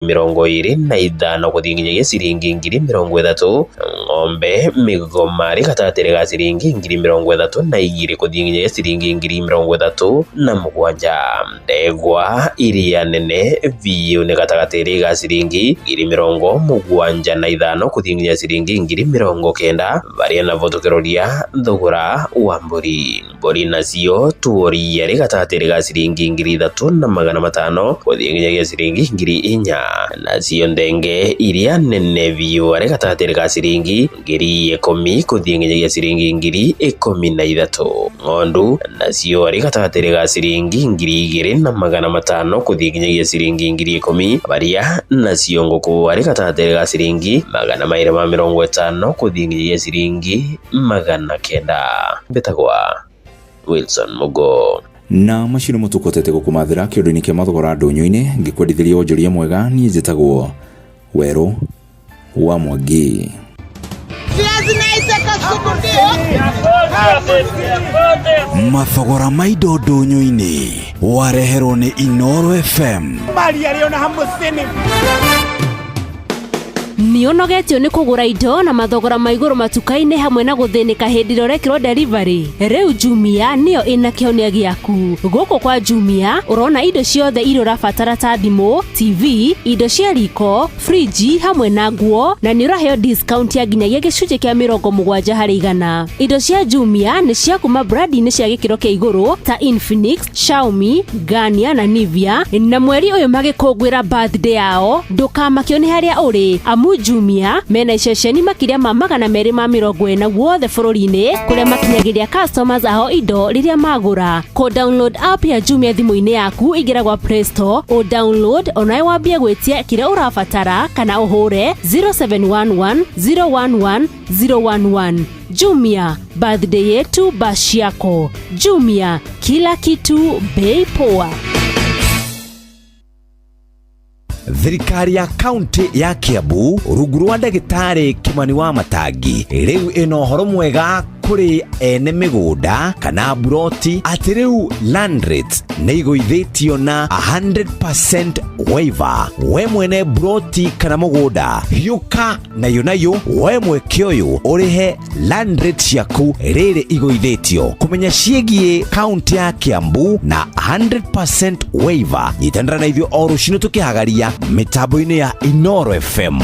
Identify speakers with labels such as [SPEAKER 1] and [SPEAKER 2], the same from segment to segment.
[SPEAKER 1] 25 gũthiĩ nginyagia ciringi 30,000. Ng'ombe mĩgoma arĩ gatagatĩ ga ciringi 32,000 gũthiĩ nginyagia ciringi 37,000. Ndegwa iria nene biũ nĩ gatagatĩ ga ciringi 75,000 gũthiĩ nginya ciringi 90,000 barĩa navo tũkĩroria thogora wa mbũri. Mbũri nacio tuoria arĩ gatagatĩ ga ciringi 3,500 gũthiĩ nginyagia ciringi 4,000. Nacio nthenge iria nene biũ arĩ gatagatĩ ga ciringi 10,000 gũthiĩ nginyagia ciringi 13,000. Ng'ondu nacio arĩ gatagatĩ ga ciringi 2,500 gũthiĩ nginyagia ciringi 10,000 baria nacio ngũkũ arĩ gatagatĩ ga ciringi 250 gũthiĩ nginyagia ciringi 900. Mbetagwa Wilson Mugo.
[SPEAKER 2] Na macio nĩmo tũkotete gũkũmathĩra kĩũndũ-inĩ kĩa mathogora ndũnyũ-inĩ ngĩkwendithĩria wonjoria mwega. Niĩ njĩtagwo Werũ wa Mwangi.
[SPEAKER 3] Mathogora ma indo ndũnyũ-inĩ wareherwo nĩ Inoro FM.
[SPEAKER 4] Nĩ ũnogetio nĩ kũgũra indo na mathogora ma igũrũ matuka-inĩ hamwe na gũthĩnĩka hĩndĩ ĩrĩa ũrekĩrwo delivery? Rĩu Jumia nĩyo ĩna kĩhonia gĩaku. Gũkũ kwa Jumia ũrona indo ciothe iria ũrabatara ta thimũ, TV, indo cia riko, friji hamwe na nguo, na nĩ ũraheo discount ya nginyagia gĩcunjĩ kĩa 70%. Indo cia Jumia nĩ cia kuma brandi-inĩ cia gĩkĩro kĩa igũrũ ta Infinix, Xiaomi, Garnier na Nivea, na mweri ũyũ magĩkũngũĩra birthday yao ndũkamakio nĩ harĩa ũrĩ, amu Jumia mena iceceni makĩria ma 240 guothe bũrũri-inĩ kũrĩa makinyagĩria customers ao indo rĩrĩa magũra. Kũ download app ya Jumia thimũ-inĩ yaku, ingĩra gwa Play Store ũ download onawe wambie gwĩtia kĩrĩa ũrabatara kana ũhũre 0711 011 011. Jumia, birthday yetu bash yako. Jumia, kila kitu bei poa.
[SPEAKER 3] Thirikari ya kaunti ya Kiambu rungu rwa ndagĩtarĩ Kimani wa Matangi rĩu ĩna ũhoro mwega kũrĩ ene mĩgũnda kana buroti atĩ rĩu land rates nĩ igũithĩtio na 100% waiver. We mwene buroti kana mũgũnda, hiũka nayo nayo we mweke ũyũ ũrĩhe land rate ciaku rĩrĩ igũithĩtio. Kũmenya ciĩgiĩ kaunti ya Kiambu na 100% waiver, nyitanĩra na ithuĩ o rũcinĩ tũkĩhagaria mĩtambo-inĩ ya Inoro FM.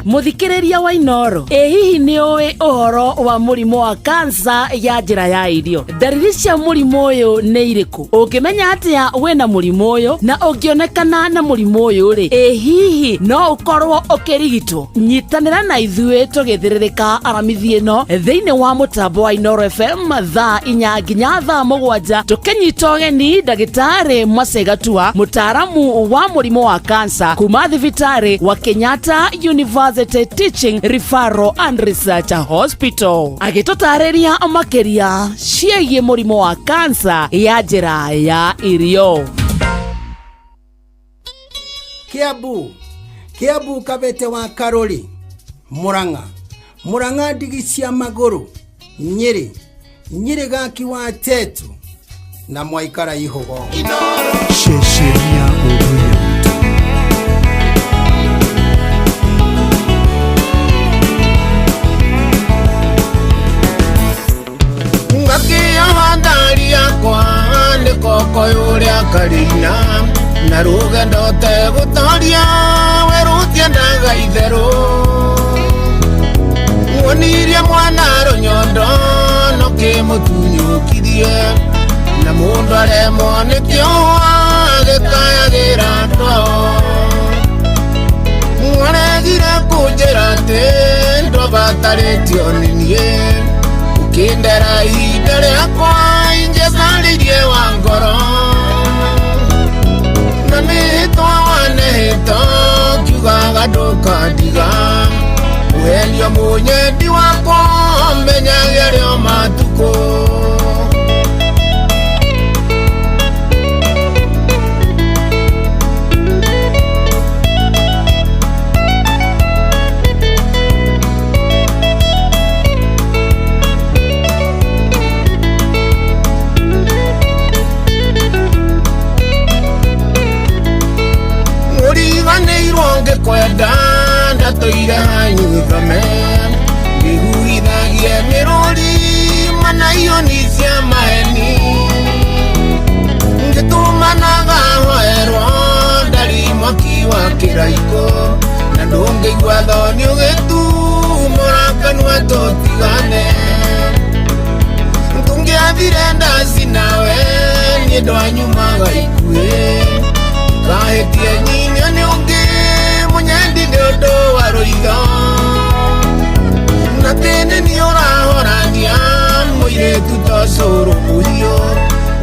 [SPEAKER 5] Muthikiriria wa Inoro, ĩ hihi nĩ ũĩ ũhoro wa mũrimũ wa kansa ya njĩra ya irio? Ndariri cia mũrimũ ũyũ nĩ irĩkũ? Ũngĩmenya atĩa wĩna mũrimũ ũyũ? Na ũngĩonekana na mũrimũ ũyũ rĩ, ĩ hihi no ũkorwo ũkĩrigitwo? Nyitanĩra na ithuĩ tũgĩthĩrĩrĩka aramithi ĩno thĩinĩ wa mũtambo wa Inoro FM thaa 4 nginya thaa 7, tũkĩnyita ũgeni ndagĩtarĩ Masegatua, mũtaaramu wa mũrimũ wa kansa kuma thibitarĩ wa Kenyatta University Teaching Referral and Research Hospital, agĩtũtarĩria makĩria ciĩgiĩ mũrimũ wa kansa ya njĩra ya irio.
[SPEAKER 6] Kiambu, Kiambu, Kabete wa Karori, Murang'a, Murang'a, ndigi cia magũrũ, Nyĩrĩ, Nyĩrĩ, gaki wa Tetu na mwaikara ihũgo.
[SPEAKER 7] Ceceni ya ũndũire witũ.
[SPEAKER 8] Ngakĩoha ngari yakwa nĩ kokoyũ ũrĩa karina na rũgendo tegũtoria werũtiendaga itherũ muonirie mwana rũnyondo no kĩmũtunyũkirie na mũndũ aremwo nĩ kĩoa gĩkayagĩra ndwao mwaregire kũnjĩra atĩ ndwabatarĩtio nĩ niĩ ũkĩndera ihinda rĩakwa injecarĩirie wa ngoro na mĩhĩtwa wanehĩta kiugaga ndũkandiga ũhenio mũnyendi wakwa menyage rĩo matukũ. Ngĩkwenda ndatũire hanyu thome Ngĩhuithagie mĩrũri manaiyo ni cia maheni Ngĩtũmanaga hoerwo ndari mwaki wa kĩraiko Na ndũngĩigua thoni ũgĩtumũra kanua tũtigane Tũngĩathire ndaci nawe niĩ ndwanyumaga ikuĩ Kahĩtie nyinya nĩ ũngĩ mũnyendi nĩ ũndũ wa rũitho Na tene nĩ ũrahorania mũirĩtu to cũrũ mũhiũ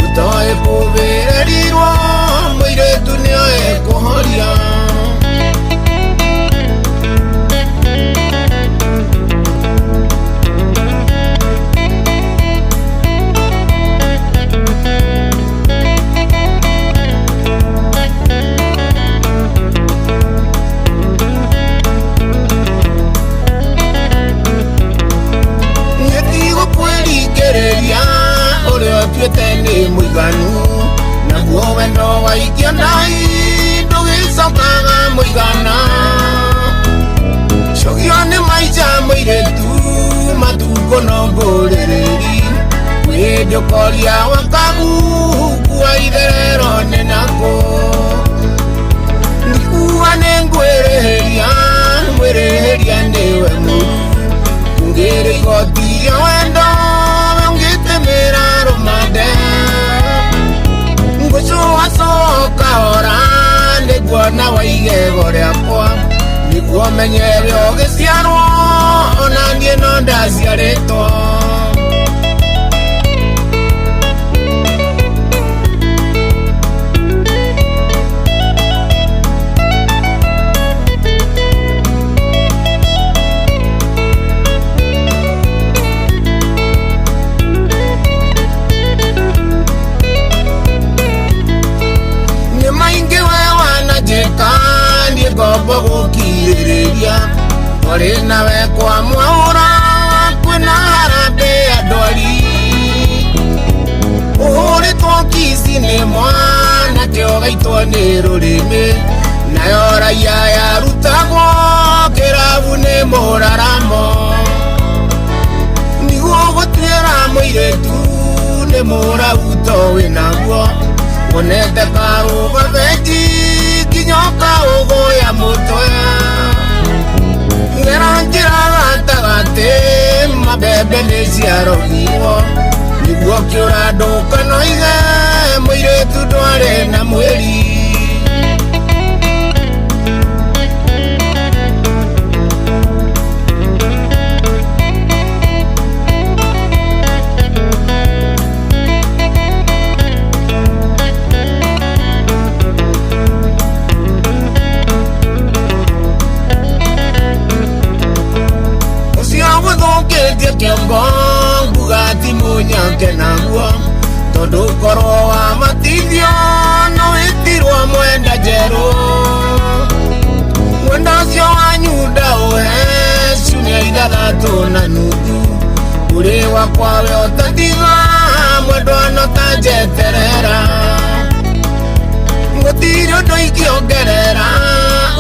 [SPEAKER 8] Ũtoĩ kũbĩrĩrirwo mũirĩtu nĩoĩ kũhoria Nĩtigũkwĩringĩrĩria ũrĩa ũtuĩte nĩ mũiganu Naguo wendo waikia ndai ndũgĩcokaga mũigana Cũgio nĩ maica mũirĩtu matukũ no ngũrĩrĩri Wĩndũkoria wakagu kua itherero nĩ nakũ Ndikuga nĩ ngwĩrĩhĩria mwĩrĩhĩria nĩwe mũru Ngĩrĩ igoti rĩa wendo ũngĩtĩmĩra rũmande Ngũcũacũa kahora nĩguona wa igego rĩakwa Nĩguo menye we ũgĩciarwo ona niĩ no ndaciarĩtwo Nĩ maingĩ we wananjĩka niĩ ngombo gũkirĩrĩria Twarĩ nawe kwa mwaũra kwĩna harambee ya ndwari Ũhũrĩtwo kici nĩ mwanake ũgaitwo nĩ rũrĩmĩ Nayo raia yarutagwo kĩrabu nĩ mũraramo Nĩguo gũtuĩra mũirĩtu nĩ mũrau to wĩnaguo Wonete karũga benji nginya ũkaũgũya mũtwe Ngera njĩra gatagatĩ mabebe nĩ ciarogirwo Nĩguo kĩũra ndũkanoige mũirĩtu ndwarĩ na mwĩri Ũcio gũthũkĩtie kĩongo nguga ti mũnyake naguo Tondũ korwo wamatithio no wĩtirwo mwenda njerũ Mwenda ũcio wanyu ndaũhe ciumia ithathatũ na nuthu Ũrĩ wakwa we ũtatiga mwendwa no ta njeterera Gũtirĩ ũndũ ingĩongerera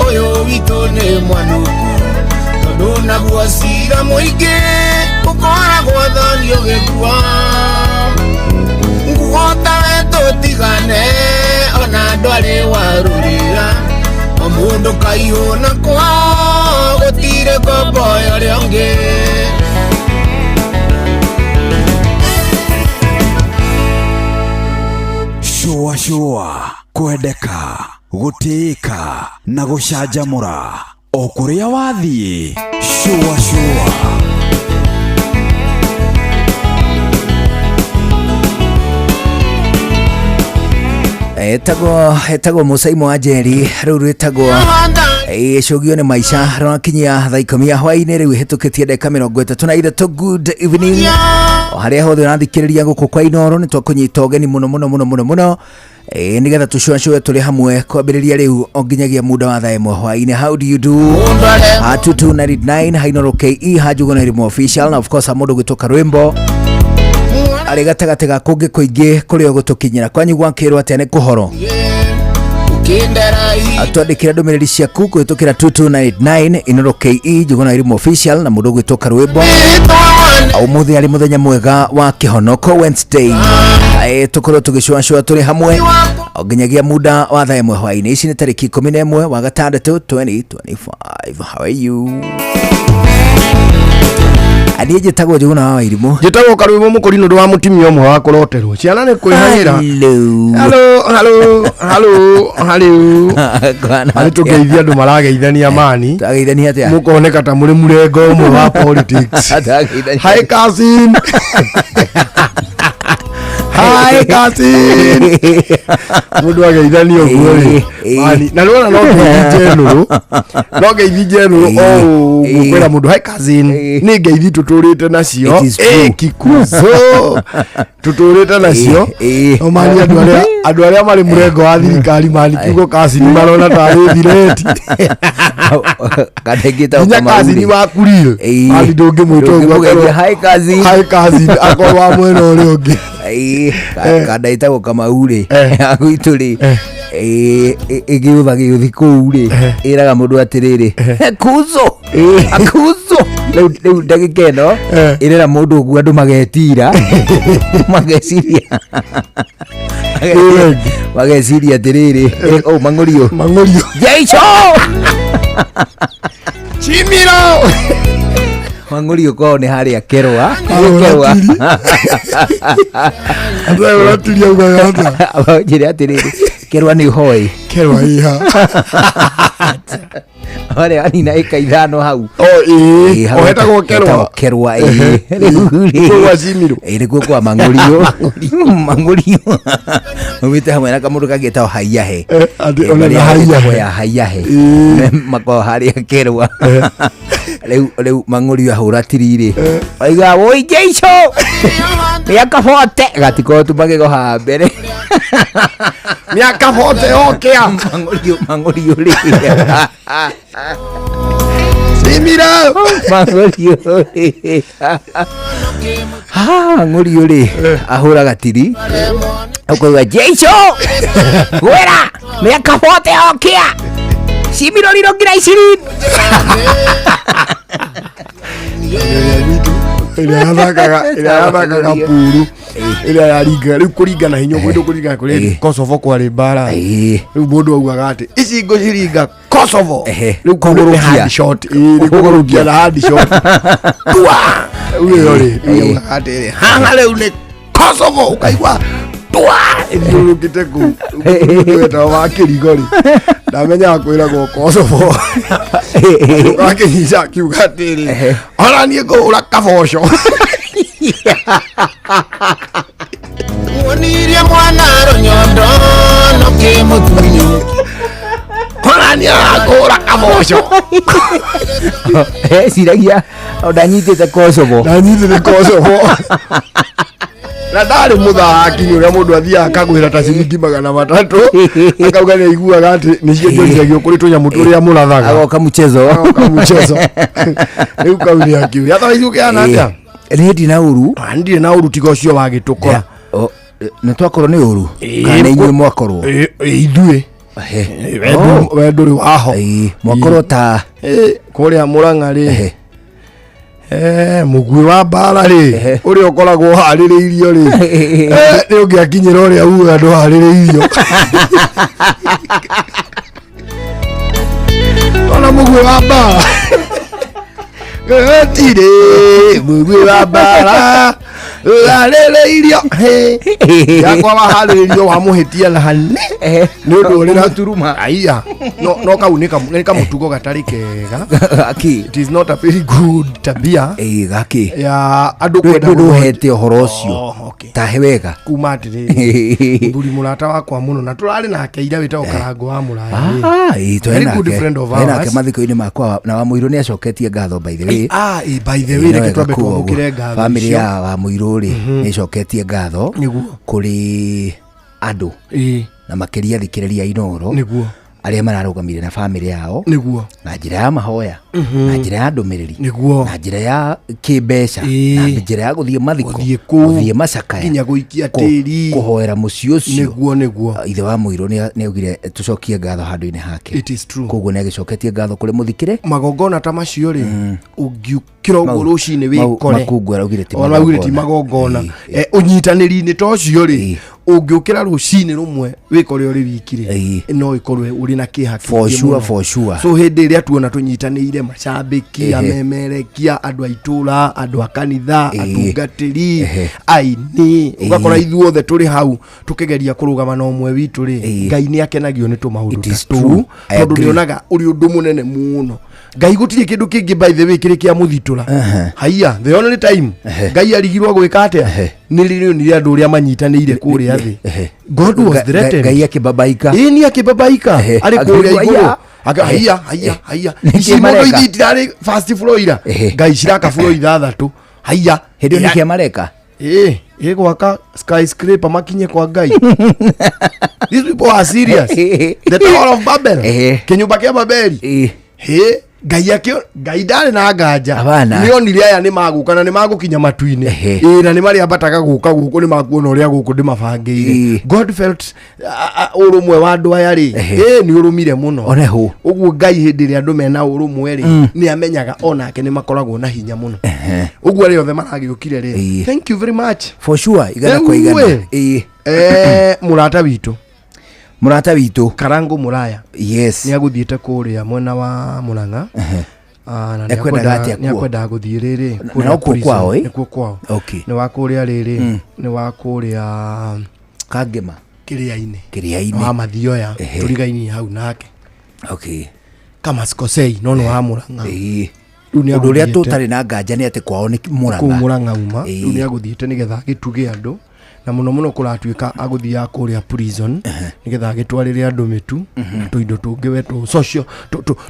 [SPEAKER 8] ũyũ witũ nĩ mwanũku Tondũ naguo cira mũingĩ ũkoragwo thoni ũgĩkua Nguo tawe tũtigane ona ndwarĩ wa rũrĩra O mũndũ kaihũna kwao gũtirĩ ngombo ya ũrĩa ũngĩ
[SPEAKER 3] Shũa shũa kwendeka gũtĩĩka na gũcanjamũra o kũrĩa wathiĩ shũa shũa
[SPEAKER 9] Etagwo Musaimo wa Njeri rĩu rwĩtagwo icũgio nĩ maica rwakinyia thaa ikũmi ya hwaĩ-inĩ rĩu ĩhĩtũkĩtie ndagĩka mĩrongo ĩtatũ na ithatũ. Good evening o harĩa hothe ũrathikĩrĩria gũkũ kwa Inooro nĩ twakũnyita ũgeni mũno mũno mũno mũno mũno nĩgetha tũcũacũe tũrĩ hamwe kwambĩrĩria rĩu o nginyagia muda wa thaa ĩmwe hwaĩ-inĩ. How do you do? 2299 Hainoro KE Hanjuguna Irimo official na of course mũndũ gwĩtwo Karwĩmbo arĩ gatagatĩ ga kũngĩ kũingĩ kũrĩa ũgũtũkinyĩra kwanyu gwakĩrwo atĩa nĩ kũhoro.
[SPEAKER 8] Kinderai.
[SPEAKER 9] Twandĩkĩra ndũmĩrĩri ciaku kũhĩtũkĩra 2299 Inoro KE Njũgũna Irimũ official na mũndũ ũgwĩtwo Karwĩmbo. Ũmũthĩ arĩ mũthenya mwega wa kĩhonoko Wednesday. Tũkorwo tũgĩcũacũa tũrĩ hamwe o nginyagia muda wa thaa 1 hwaĩ-inĩ. Ici nĩ tarĩki 11 wa gatandatũ 2025. How are you? Niĩ njĩtagwo Njũgũna wa Wairimũ.
[SPEAKER 10] Njĩtagwo Karwĩmbo Mũkũri nĩ ũndũ wa mũtumia ũmwe wa kũroterwo ciana nĩ kwĩhagĩra.
[SPEAKER 9] Hello.
[SPEAKER 10] Hello, hello, hello, hello.
[SPEAKER 9] Kwana
[SPEAKER 10] Arĩ tũgeithia andũ marageithania mani.
[SPEAKER 9] Twageithania atĩa?
[SPEAKER 10] Mũkoneka ta mũrĩ mũrengo ũmwe wa politics.
[SPEAKER 9] Twageithania.
[SPEAKER 10] Hi cousin. Hi cousin. Mũndũ ageithania ũguo rĩ. Mani, na nĩwona no ngeithi njenũrũ. No ngeithi njenũrũ o ũguo kwĩra mũndũ hi cousin. Nĩ ngeithi tũtũrĩte nacio.
[SPEAKER 9] It is true.
[SPEAKER 10] Kikuzo. Tũtũrĩte nacio. No mani andũ arĩa marĩ mũrengo wa thirikari mani kiugo cousin marona tarĩ thireti.
[SPEAKER 9] Kana ĩngĩ
[SPEAKER 10] Nginya cousin waku rĩ. Mani ndũngĩmwĩta ũguo
[SPEAKER 9] Ndũngĩmũgeithia, "Hi, cousin."
[SPEAKER 10] Hi cousin akorwo wa mwena ũrĩa ũngĩ.
[SPEAKER 9] Kana ĩtagwo Kamau rĩ, gwitũ rĩ, ĩgĩũtha gĩũthi kũu rĩ, ĩraga mũndũ atĩrĩrĩ, kuzo akuzo. Rĩu ndagĩka ĩno ĩrera mũndũ ũguo andũ magetira mageciria mageciria atĩrĩrĩ, oh, mang'ũriũ
[SPEAKER 10] mang'ũriũ
[SPEAKER 9] Jaico
[SPEAKER 10] Chimiro
[SPEAKER 9] mang'ũriũ kwao nĩ harĩa Kerwa. Kerwa.
[SPEAKER 10] Andũ aya ũratiria ugaga atĩa?
[SPEAKER 9] Njĩre atĩrĩrĩ, Kerwa nĩ ũhoĩ.
[SPEAKER 10] Kerwa ĩha.
[SPEAKER 9] Harĩa anina ĩka 5 hau.
[SPEAKER 10] O ĩĩ,
[SPEAKER 9] Hau
[SPEAKER 10] o hetagwo Kerwa.
[SPEAKER 9] hetagwo Kerwa ĩĩ. Rĩu rĩ.
[SPEAKER 10] Nĩkuo gwa Cimiro.
[SPEAKER 9] Ĩĩ nĩkuo kwa Mang'ũriũ. Mang'ũriũ. Maumĩte hamwe na kamũndũ kangĩ getagwo Haiyahe.
[SPEAKER 10] Atĩ ona na
[SPEAKER 9] Marĩa
[SPEAKER 10] Haiyahe.
[SPEAKER 9] ĩtagwo ya Haiyahe. Makoragwo harĩa Kerwa. Rĩu Mang'ũriũ ahũra tiri rĩ. Oiga woi Jaico. Mĩaka 40 gatikorwo tu magego haha mbere.
[SPEAKER 10] Mĩaka 40 yokĩa.
[SPEAKER 9] Mang'ũriũ mang'ũriũ rĩ.
[SPEAKER 10] Cimiro.
[SPEAKER 9] Mang'ũriũ rĩ. Mang'ũriũ rĩ ahũraga tiri. Ũkauga Jaico. Gwĩra mĩaka 40 yokĩa. Cimiro riro ngira 20.
[SPEAKER 10] Ĩrĩa yathakaga puru ĩrĩa yaringaga rĩu kũringa na hinya ũguo kũringa kũrĩ Kosovo kwarĩ mbara rĩu mũndũ augaga atĩ ici ngũciringa Kosovo rĩu kũu nĩ hand shot nĩ kũgũrũkia na hand shot tua rĩu ĩyo rĩ rĩu augaga atĩrĩ haha rĩu nĩ Kosovo ũkaigua tua ĩthiũrũrũkĩte kũu wetagwo wa kĩrigo rĩ ndamenyaga kwĩragwo Kosovo akĩnyita akiuga atĩrĩ ona niĩ ngũhũra kaboco.
[SPEAKER 8] Muonirie mwana rũnyondo no kĩmũtunyu.
[SPEAKER 10] Ona niĩ ngũhũra kaboco.
[SPEAKER 9] Eciragia ndanyitĩte Kosovo.
[SPEAKER 10] Ndanyitĩte Kosovo. Na ndarĩ mũthaki nĩ ũrĩa mũndũ athiaga akagwĩra ta ciringi 300 akauga nĩ aiguaga atĩ nĩcio njoithagio kũrĩ tũnyamũ tũrĩa mũrathaga.
[SPEAKER 9] Agoka mchezo.
[SPEAKER 10] Agoka mchezo. Rĩu kau nĩ akiuria thaa ici ũkĩhana atĩa?
[SPEAKER 9] Niĩ ndina ũru.
[SPEAKER 10] Ndirĩ na ũru tiga ũcio wagĩtũkora.
[SPEAKER 9] Nĩ twakorwo nĩ ũru kana nĩ inyuĩ mwakorwo?
[SPEAKER 10] Ithuĩ. We ndũrĩ waho.
[SPEAKER 9] Mwakorwo ta
[SPEAKER 10] kũrĩa Mũrang'a rĩ. Mũguĩ wa mbara rĩ ũrĩa ũkoragwo ũharĩrĩirio rĩ nĩ ũngĩakinyĩra ũrĩa ugaga ndũharĩrĩirio. Ona mũguĩ wa mbara gũtirĩ mũguĩ wa mbara ũharĩrĩirio yakwa waharĩrĩirio wamũhĩtia na hane nĩ ũndũ ũrĩ na
[SPEAKER 9] turuma.
[SPEAKER 10] Aiya no kau nĩ kamũtugo gatarĩ kega.
[SPEAKER 9] Gaki.
[SPEAKER 10] It is not a very good tabia.
[SPEAKER 9] Gaki.
[SPEAKER 10] Ya andũ kwenda
[SPEAKER 9] ndũhete ũhoro ũcio. Tahe wega.
[SPEAKER 10] Kuma atĩrĩrĩ mũthuri mũrata wakwa mũno na tũrarĩ nake ira wĩtagwo Karango wa Mũraya. Very good friend of
[SPEAKER 9] Twĩ nake
[SPEAKER 10] ours.
[SPEAKER 9] mathiko-inĩ makwa na wa Mũirũ nĩ acoketie ngatho by the way.
[SPEAKER 10] By the way reke twambe twamũkĩre ngatho
[SPEAKER 9] Family
[SPEAKER 10] icio.
[SPEAKER 9] ya wa Mũirũ rĩ nĩ ĩcoketie ngatho
[SPEAKER 10] Nĩguo.
[SPEAKER 9] kũrĩ andũ na makĩria thikĩrĩria Inoro
[SPEAKER 10] Nĩguo.
[SPEAKER 9] Arĩa mararũgamire na bamĩrĩ yao
[SPEAKER 10] Nĩguo.
[SPEAKER 9] na njĩra ya mahoya, na njĩra ya ndũmĩrĩri,
[SPEAKER 10] Nĩguo.
[SPEAKER 9] na njĩra ya kĩmbeca, na njĩra ya gũthiĩ mathiko,
[SPEAKER 10] Gũthiĩ kũu,
[SPEAKER 9] gũthiĩ macakaya,
[SPEAKER 10] nginya gũikia tĩri.
[SPEAKER 9] Kũhoera mũciĩ ũcio.
[SPEAKER 10] Nĩguo.
[SPEAKER 9] Ithe wa mũirũ nĩ augire tũcokie ngatho handũ-inĩ hake.
[SPEAKER 10] It is true.
[SPEAKER 9] Koguo nĩ agĩcoketie ngatho kũrĩ mũthikĩre.
[SPEAKER 10] Magongona ta macio rĩ, ũngiũkĩra ũguo rũcinĩ wĩkore
[SPEAKER 9] Makungu araugire ti
[SPEAKER 10] Ona augire ti
[SPEAKER 9] magongona.
[SPEAKER 10] magongona. Ũnyitanĩri-inĩ ta ũcio rĩ, ũngĩũkĩra rũcinĩ rũmwe wĩkore ũrĩ wiki rĩ, no ĩkorwe ũrĩ na kĩeha
[SPEAKER 9] For
[SPEAKER 10] kĩingĩ
[SPEAKER 9] sure,
[SPEAKER 10] mũno.
[SPEAKER 9] for sure.
[SPEAKER 10] So hĩndĩ ĩrĩa tuona tũnyitanĩire macambĩki, amemerekia, andũ a itũra, andũ a kanitha, atungatĩri, aini, ũgakora ithuothe tũrĩ hau tũkĩgeria kũrũgama na ũmwe witũ rĩ, Ngai nĩ akenagio nĩ tũmaũndũ ta
[SPEAKER 9] Is
[SPEAKER 10] tũu,
[SPEAKER 9] true. I
[SPEAKER 10] tondũ
[SPEAKER 9] agree.
[SPEAKER 10] nĩonaga ũrĩ ũndũ mũnene mũno. Ngai gũtirĩ kĩndũ kĩngĩ by the way kĩrĩ kĩa mũthitũra. Haiya, the only time Ngai arigirwo gwĩka atĩa nĩ rĩrĩa onire andũ ũrĩa manyitanĩire kũrĩa thĩ. God was threatened.
[SPEAKER 9] Ngai akĩbabaika.
[SPEAKER 10] Ĩĩ, nĩ akĩbabaika arĩ kũrĩa
[SPEAKER 9] Akĩigua,
[SPEAKER 10] igũrũ.
[SPEAKER 9] "Aya."
[SPEAKER 10] Haiya, haiya, haiya.
[SPEAKER 9] Nĩkĩ
[SPEAKER 10] Ici mũndũ
[SPEAKER 9] mareka?
[SPEAKER 10] ithi itirarĩ first floor ira. Ngai ciraka floor ithathatũ. Haiya.
[SPEAKER 9] Hĩndĩ ĩyo nĩkĩ mareka?
[SPEAKER 10] Ĩĩ, ĩ gwaka skyscraper makinye kwa Ngai. These people are serious. The Tower of Babel. Kĩnyũmba kĩa Babeli. Hĩ, Ngai akĩo Ngai ndarĩ na nganja.
[SPEAKER 9] Hapana.
[SPEAKER 10] Nĩ onire aya nĩ magũka na nĩ magũkinya matu-inĩ. Ĩĩ, na nĩ marĩambataga gũka gũkũ, nĩ makuona ũrĩa gũkũ ndĩmabangĩire. God felt ũrũmwe wa andũ aya rĩ, ĩĩ, nĩ ũrũmire mũno.
[SPEAKER 9] Oneho.
[SPEAKER 10] Ũguo Ngai hĩndĩ ĩrĩa andũ mena ũrũmwe rĩ, nĩ amenyaga onake nĩ makoragwo na hinya mũno. Ũguo arĩa othe maragĩũkire rĩ, thank you very much.
[SPEAKER 9] For sure, igana kwa igana.
[SPEAKER 10] Rĩu ĩ, mũrata witũ,
[SPEAKER 9] Mũrata witũ
[SPEAKER 10] Karango Mũraya,
[SPEAKER 9] yes,
[SPEAKER 10] nĩ agũthiĩte kũrĩa mwena wa Mũrang'a. Ah, na
[SPEAKER 9] Ekwendaga atĩa
[SPEAKER 10] nĩ
[SPEAKER 9] kuo?
[SPEAKER 10] akwendaga gũthiĩ rĩrĩ
[SPEAKER 9] Na
[SPEAKER 10] kũrĩa
[SPEAKER 9] nokuo
[SPEAKER 10] prison.
[SPEAKER 9] kwao, ĩ?
[SPEAKER 10] Nĩkuo kwao.
[SPEAKER 9] Okay.
[SPEAKER 10] Nĩ wa kũrĩa rĩrĩ, nĩ wa kũrĩa
[SPEAKER 9] Kangema.
[SPEAKER 10] Kĩrĩa-inĩ.
[SPEAKER 9] Kĩrĩa-inĩ.
[SPEAKER 10] Wa Mathioya, tũrigaini hau nake.
[SPEAKER 9] Okay.
[SPEAKER 10] Kama sikosei, no nĩ wa Mũrang'a. Rĩu nĩ
[SPEAKER 9] Ũndũ ũrĩa
[SPEAKER 10] agũthiĩte.
[SPEAKER 9] tũtarĩ na nganja nĩ atĩ kwao nĩ Mũrang'a.
[SPEAKER 10] Kũu Mũrang'a uma. Rĩu nĩ agũthiĩte nĩgetha agĩtuge andũ, na mũno mũno kũratuĩka agũthiaga kũrĩa prison nĩgetha agĩtwarĩre andũ mĩtu na tũindo tũngĩ we tũ social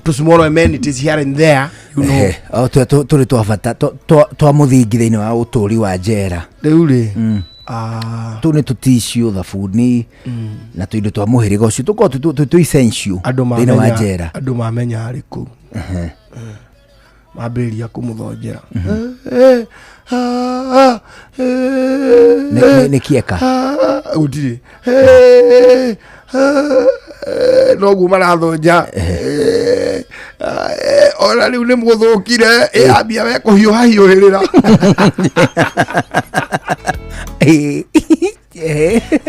[SPEAKER 10] tũ small amenities here and there, you know.
[SPEAKER 9] O, tũrĩ twa bata twa mũthingi thĩinĩ wa ũtũri wa njera.
[SPEAKER 10] Rĩu rĩ,
[SPEAKER 9] tũu nĩ tũticiũ, thabuni na tũindo twa mũhĩrĩga ũcio tũkorwo twĩ twĩ essential
[SPEAKER 10] andũ
[SPEAKER 9] thĩinĩ wa
[SPEAKER 10] mamenya
[SPEAKER 9] njera.
[SPEAKER 10] Andũ mamenya arĩ kũu, mambĩrĩria kũmũthonjera.
[SPEAKER 9] Nĩ kĩeka.
[SPEAKER 10] Gũtirĩ noguo marathonja. Ona rĩu nĩ mũthũkire, ĩ ambia we kũhiũha hiũhĩrĩra,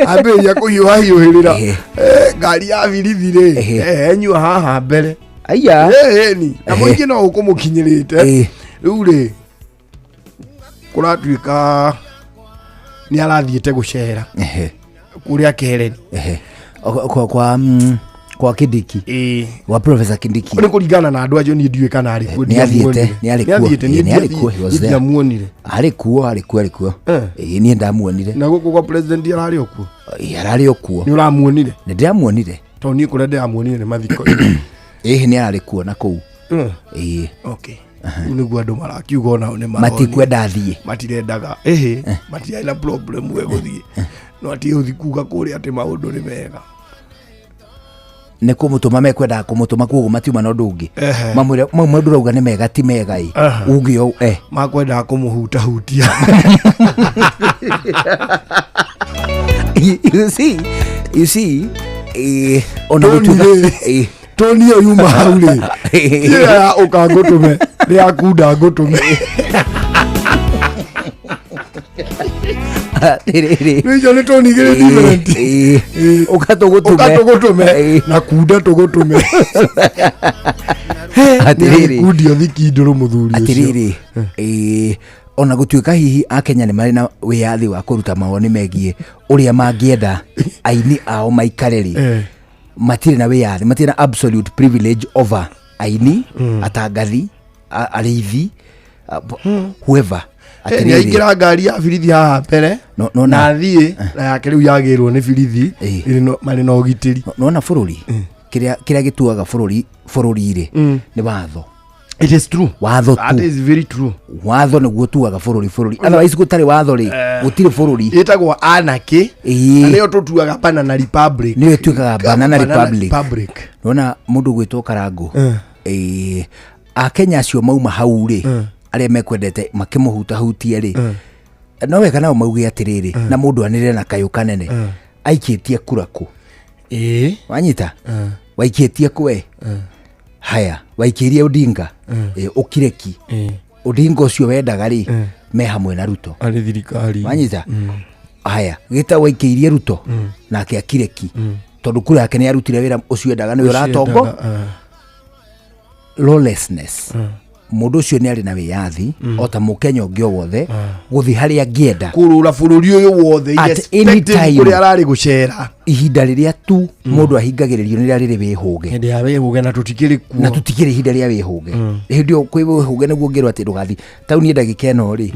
[SPEAKER 10] ambĩrĩria kũhiũha hiũhĩrĩra. Ngari ya birithi rĩ, enyua haha mbere.
[SPEAKER 9] Aya.
[SPEAKER 10] Ĩni na mũingĩ no ũkũmũkinyĩrĩte. Rĩu rĩ, kũratuĩka nĩ arathiĩte gũcera kũrĩa Kereni.
[SPEAKER 9] Kwa Kindiki, gwa Professor Kindiki.
[SPEAKER 10] Nĩ kũringana na andũ acio, niĩ ndiũĩ kana arĩ kuo.
[SPEAKER 9] Nĩ athiĩte, nĩ arĩ kuo.
[SPEAKER 10] Nĩ athiĩte, niĩ
[SPEAKER 9] Nĩ arĩ kuo, he was
[SPEAKER 10] niĩ
[SPEAKER 9] there.
[SPEAKER 10] ndiamuonire.
[SPEAKER 9] Arĩ kuo, arĩ kuo, arĩ kuo. Ĩĩ, niĩ ndamuonire.
[SPEAKER 10] Na gũkũ kwa president ararĩ o kuo?
[SPEAKER 9] Ĩĩ, ararĩ o kuo.
[SPEAKER 10] Nĩ ũramuonire?
[SPEAKER 9] Nĩ ndĩramuonire.
[SPEAKER 10] Tondũ niĩ kũrĩa ndĩramuonire nĩ mathiko.
[SPEAKER 9] Ĩĩ, nĩ ararĩ kuo na kũu. Ĩĩ.
[SPEAKER 10] Okay. Rĩu nĩguo andũ marakiuga onao nĩ maronire.
[SPEAKER 9] Matikwenda athiĩ.
[SPEAKER 10] Matirendaga, ĩhĩ, matirarĩ na problem we gũthiĩ, no atige gũthiĩ kuga kũrĩa atĩ maũndũ nĩ mega.
[SPEAKER 9] Nĩ kũmũtũma mekwendaga kũmũtũma, koguo matiuma na ũndũ ũngĩ. Mamwĩre mau maũndũ ũrauga nĩ mega ti mega ĩ. Uge ũũ.
[SPEAKER 10] Makwendaga kũmũhutahutia.
[SPEAKER 9] You see, ona
[SPEAKER 10] Tony
[SPEAKER 9] gũtuĩka
[SPEAKER 10] rĩ, Tony ĩyo yuma hau rĩ, ĩyo ya ũka ngũtũme nĩ yakunda ngũtũme.
[SPEAKER 9] Atĩrĩrĩ.
[SPEAKER 10] Rĩu icio nĩ toni igĩrĩ different.
[SPEAKER 9] Ũka tũgũtũme.
[SPEAKER 10] Ũka tũgũtũme na kunda tũgũtũme.
[SPEAKER 9] Atĩrĩrĩ.
[SPEAKER 10] Kundio thikindũrũ mũthuri ũcio.
[SPEAKER 9] Atĩrĩrĩ, ona gũtuĩka hihi akenya nĩ marĩ na wĩyathi wa kũruta mawoni megiĩ ũrĩa mangĩenda aini ao maikare rĩ, matirĩ na wĩyathi, matirĩ na absolute privilege over aini, atangathi, arĩithi, whoever.
[SPEAKER 10] Nĩ aingĩra ngari ya birithi haha mbere
[SPEAKER 9] no,
[SPEAKER 10] na athiĩ na yake rĩu yagĩrwo nĩ birithi marĩ na ũgitĩri.
[SPEAKER 9] Nona bũrũri, kĩrĩa gĩtuaga bũrũri bũrũri rĩ, nĩ watho.
[SPEAKER 10] It is true.
[SPEAKER 9] Watho
[SPEAKER 10] That
[SPEAKER 9] tu
[SPEAKER 10] is very true.
[SPEAKER 9] Watho nĩguo tuaga bũrũri bũrũri, otherwise gũtarĩ watho rĩ, gũtirĩ bũrũri.
[SPEAKER 10] Ĩtagwo anarchy. Na nĩyo tũtuaga banana republic.
[SPEAKER 9] Nĩyo ĩtuĩkaga banana republic.
[SPEAKER 10] Republic.
[SPEAKER 9] Nona mũndũ gwĩtwo Karangũ, akenya acio mauma hau rĩ, arĩa mekwendete makĩmũhutahutie rĩ, no wega nao mauge atĩrĩrĩ, na mũndũ anĩrĩre na kayũ kanene, aikĩtie kura kũ? Wanyita, waikĩtie kũ we? Haya, waikĩrie Odinga. Ũkireki Odinga ũcio wendaga rĩ, me hamwe na Ruto
[SPEAKER 10] arĩ thirikari.
[SPEAKER 9] Wanyita? Haya, gĩta waikĩirie Ruto nake akireki, tondũ kura yake nĩ arutire wĩra ũcio endaga, nĩwe ũratongo. Lawlessness, mũndũ ũcio nĩ arĩ na wĩyathi o ta mũkenya ũngĩ o wothe gũthiĩ harĩa angĩenda.
[SPEAKER 10] Kũrũra bũrũri ũyũ wothe.
[SPEAKER 9] At any
[SPEAKER 10] irrespective
[SPEAKER 9] time.
[SPEAKER 10] Kũrĩa ararĩ gũcera.
[SPEAKER 9] Ihinda rĩrĩa tu mũndũ ahingagĩrĩrio nĩ rĩrĩa rĩrĩ wĩhũge.
[SPEAKER 10] Hĩndĩ ya wĩhũge, na tũtikĩrĩ kuo.
[SPEAKER 9] Na tũtikĩrĩ ihinda rĩa wĩhũge. Hĩndĩ ĩyo kwĩ wĩhũge nĩguo ngĩrwo atĩ ndũgathiĩ taũni ndagĩka ĩno rĩ.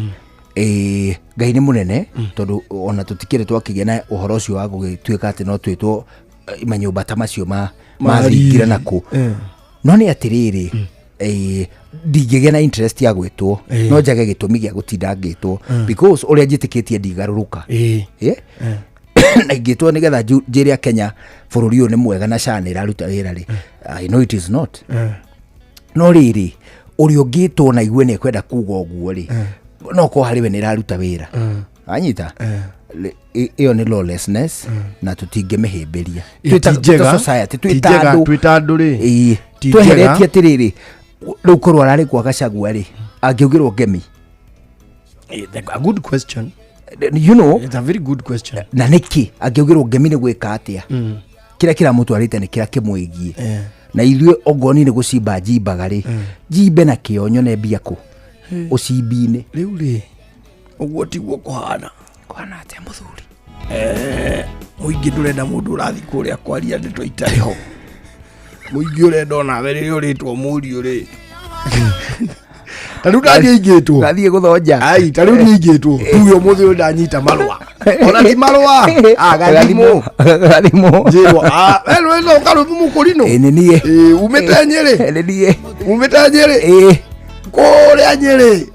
[SPEAKER 9] Ngai nĩ mũnene, tondũ ona tũtikĩrĩ twakĩgĩa na ũhoro ũcio wa gũgĩtuĩka atĩ no twĩtwo manyũmba ta macio ma mathingira na kũ. No nĩ atĩrĩrĩ, ndingĩgĩa na interest ya gwĩtwo, no njage gĩtũmi gĩa gũtinda ngĩtwo, because ũrĩa njĩtĩkĩtie ndigarũrũka. Na ingĩtwo nĩgetha njĩre Kenya bũrũri ũyũ nĩ mwega na SHA nĩ ĩraruta wĩra rĩ, I know it is not. No rĩrĩ, ũrĩa ũngĩtwo na igue nĩ ekwenda kuga ũguo rĩ, no korwo harĩ we nĩ ĩraruta wĩra. Anyita, ĩyo nĩ lawlessness na tũtingĩmĩhĩmbĩria.
[SPEAKER 10] Ĩ, ti njega.
[SPEAKER 9] Twĩ society,
[SPEAKER 10] Ti
[SPEAKER 9] twĩ ta
[SPEAKER 10] njega,
[SPEAKER 9] andũ.
[SPEAKER 10] Twĩ ta andũ rĩ. Ti njega.
[SPEAKER 9] Tweheretie atĩrĩrĩ, rĩu korwo ararĩ kwa Gachagua rĩ, angĩaugĩrwo ngemi?
[SPEAKER 10] A good question.
[SPEAKER 9] You know.
[SPEAKER 10] It's a very good question.
[SPEAKER 9] Na nĩkĩ angĩaugĩrwo ngemi? Nĩ gwĩka atĩa? Kĩrĩa kĩramũtwarĩte nĩ kĩrĩa kĩmwĩgiĩ. Na ithuĩ ongoni nĩ gũcimba njimbaga rĩ, njimbe na kĩo nyone mbia kũ ũcimbi-inĩ.
[SPEAKER 10] Rĩu rĩ, ũguo tiguo kũhana.
[SPEAKER 9] Kũhana atĩa, mũthuri?
[SPEAKER 10] Mũingĩ ndũrenda mũndũ ũrathiĩ kũrĩa kwaria ndeto itarĩ ho. Mũingĩ ũrenda onawe rĩrĩa ũrĩtwo mũriũ rĩ, ta rĩu ndathiĩ ingĩtwo.
[SPEAKER 9] Ngathiĩ gũthonja.
[SPEAKER 10] Ai, ta rĩu niĩ ingĩtwo tuge ũmũthĩ ũyũ ndanyita marũa, ona ti marũa, gathimũ.
[SPEAKER 9] Gathimũ.
[SPEAKER 10] Njĩrwo, "Ah, we rwĩno karũthi mũkũrinũ."
[SPEAKER 9] Ĩ, nĩ niĩ.
[SPEAKER 10] Ĩ, umĩte Nyĩrĩ.
[SPEAKER 9] Nĩ niĩ.
[SPEAKER 10] Umĩte Nyĩrĩ.
[SPEAKER 9] Ĩ.
[SPEAKER 10] Kũrĩa Nyĩrĩ.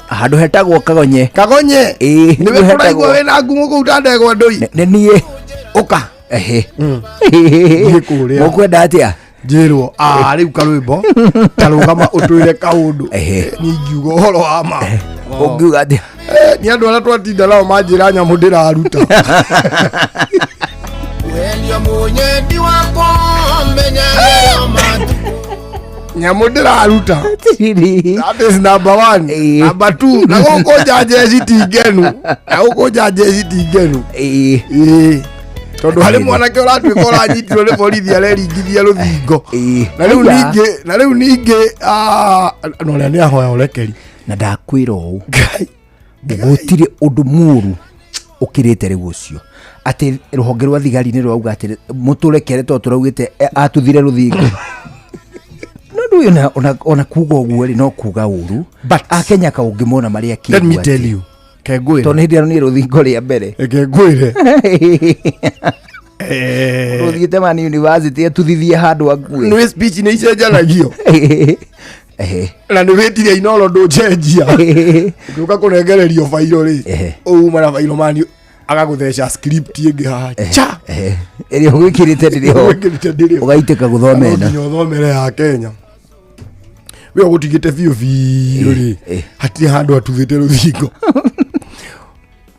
[SPEAKER 9] Handũ hetagwo Kagonye.
[SPEAKER 10] Kagonye.
[SPEAKER 9] Ĩ.
[SPEAKER 10] Nĩwe tũraigua wĩna ngumo kũu ta ndegwa ndũi.
[SPEAKER 9] Nĩ niĩ.
[SPEAKER 10] Ũka.
[SPEAKER 9] Ehe.
[SPEAKER 10] Thiĩ kũrĩa.
[SPEAKER 9] Mũkwenda atĩa?
[SPEAKER 10] Njĩrwo, "Ah, rĩu karwĩmbo tarũgama ũtwĩre kaũndũ."
[SPEAKER 9] Ehe.
[SPEAKER 10] Niĩ ingiuga ũhoro wa ma.
[SPEAKER 9] Ũngiuga atĩa?
[SPEAKER 10] Nĩ andũ arĩa twatinda nao manjĩra nyamũ ndĩraruta.
[SPEAKER 8] Wendio munyendi wakwa menyagĩra matukũ.
[SPEAKER 10] Nyamũ ndĩraruta. That is number one. Number two, na gũkũ nja njeci ti ngenu, na gũkũ nja njeci ti ngenu. Ĩĩ. Tondũ harĩ mwanake ũratuĩka ũranyitirwo nĩ borithi areringithia rũthingo, na rĩu
[SPEAKER 9] Aya.
[SPEAKER 10] ningĩ, na rĩu ningĩ, na ũrĩa nĩ ahoya ũrekeri.
[SPEAKER 9] Na ndakwĩra ũũ, gũtirĩ ũndũ mũru ũkĩrĩte rĩu ũcio atĩ rũhonge rwa thigari nĩ rwauga atĩ mũtũrekere tondũ tũraugĩte atuthire rũthingo. No ndũĩ ona kuga ũguo rĩ, no kuga ũru.
[SPEAKER 10] But
[SPEAKER 9] akenya kaũngĩmona marĩa.
[SPEAKER 10] Let me tell you, kengwĩre.
[SPEAKER 9] Tondũ nĩ hĩndĩ ĩyo nĩ rũthingo rĩa mbere.
[SPEAKER 10] Reke ngwĩre.
[SPEAKER 9] Rũthiĩte Man University atuthithie handũ akue.
[SPEAKER 10] Nĩ speech nĩ icenjanagio. Na nĩ wĩtire Inoro ndũnjenjia, ũgĩũka kũnengererio bairo rĩ, ũuma na bairo mani agagũtheca script ĩngĩ haha cha.
[SPEAKER 9] Ĩrĩa ũgwĩkĩrĩte ndĩrĩ ho.
[SPEAKER 10] Ũgwĩkĩrĩte ndĩrĩ ho.
[SPEAKER 9] Ũgaitĩka gũthoma
[SPEAKER 10] No
[SPEAKER 9] ĩno.
[SPEAKER 10] nginya ũthomere ya Kenya we ũgũtigĩte biũ biũ rĩ, hatirĩ handũ atuthĩte rũthingo.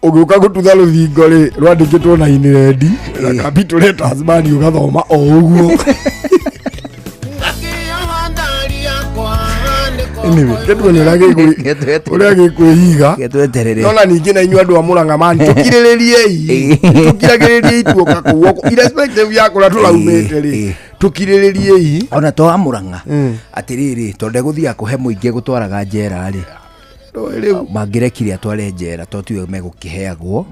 [SPEAKER 10] Ũgĩũka gũtutha rũthingo rĩ, rwandĩkĩtwo na inĩrendi na capital letters mani, ũgathoma o ũguo. Anyway, gĩtuone ũrĩa gĩkwĩhiga.
[SPEAKER 9] Gĩtweterere.
[SPEAKER 10] Nona ningĩ na inyuĩ andũ a Mũrang'a mani, tũkirĩrĩriei, tũkiragĩrĩriei tuoka kũu oko, irrespective ya kũrĩa tũraumĩte rĩ, tũkirĩrĩriei.
[SPEAKER 9] Ona to amũrang'a atĩrĩrĩ, tondũ ndegũthiaga kũhe mũingĩ gũtwaraga njera rĩ, mangĩrekire atware njera to tiwe megũkĩheagwo.